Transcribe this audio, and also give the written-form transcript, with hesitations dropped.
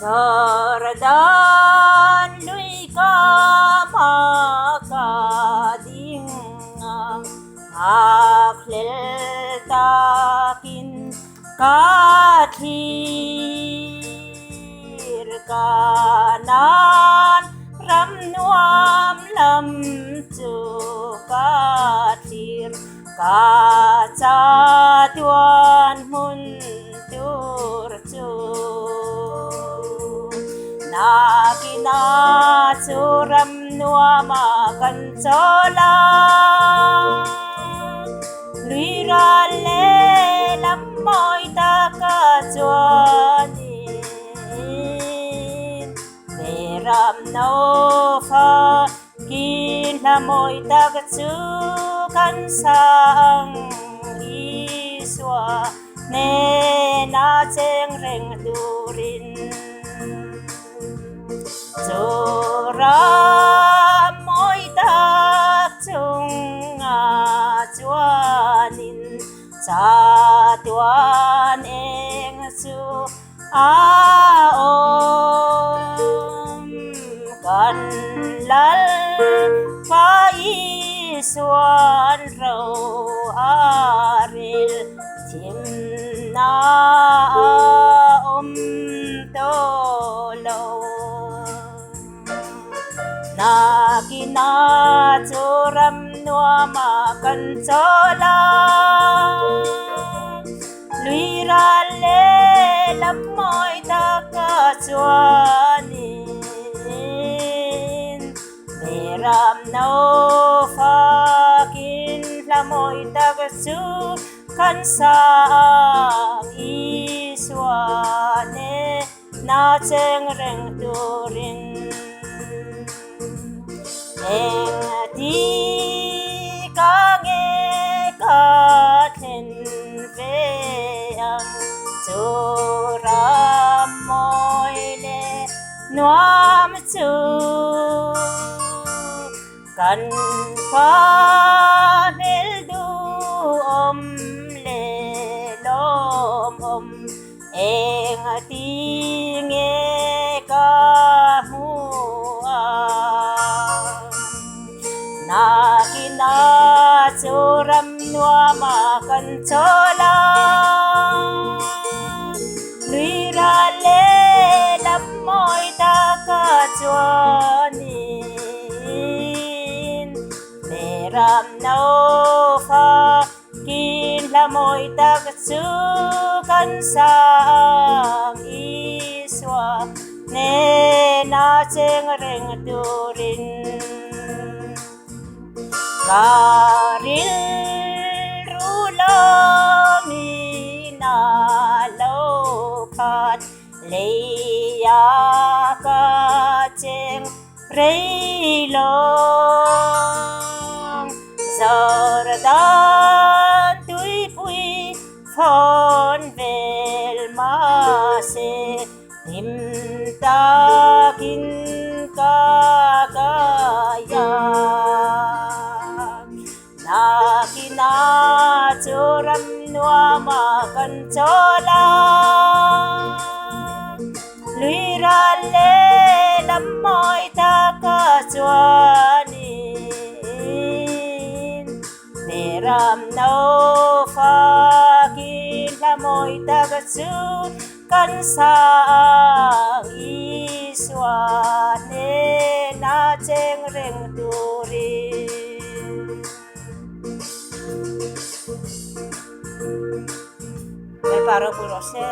Jordan lui kama ka ding a, nghakhlel takin ka thlir kanan ram nuam lam chu ka thlir ka chatuan hmun tur chu. Nakina chu ram nuama kan chawl a, lui ral lehlam mawi taka chuanin Beram Naufa kin hla mawi tak chu kan sang Isua hnena cheng reng turin. Chu ram mawi tak chungah chuanin chatuan eng chu a awm. Kan lal Pa Isuan ro a rel thimna a awm tawh lo. Nakina chu ram nuama kan chawl a, lui ral lehlam mawi taka chuanin Beram no fakin hla mawi tak chu kan sang Isua nen. Na cheng reng turin eng ti ka nge ka thlen ve ang chu ram mawi leh nuam chu kan pa hmel duhawm leh lawmawm. Eng ti nge ka hmu a? Nakina chu ram nuama kan chawl a, lui ral lehlam mawi taka chuanin Beram Naufa Kin hla mawi tak chu kan sang Isua hnena cheng reng turin ka rilru lawmin a lo khat leia ka cheng Reilawng Jordan tuipui fawn vel mahse hlim takin ka kai a. Nakina chu ram nuama kan chawl a, lui ral lehlam mawi taka chuanin Beram no fakin hla mawi tak chu kan sang Isua hnena cheng reng turin. Lalpa ropui rawh se.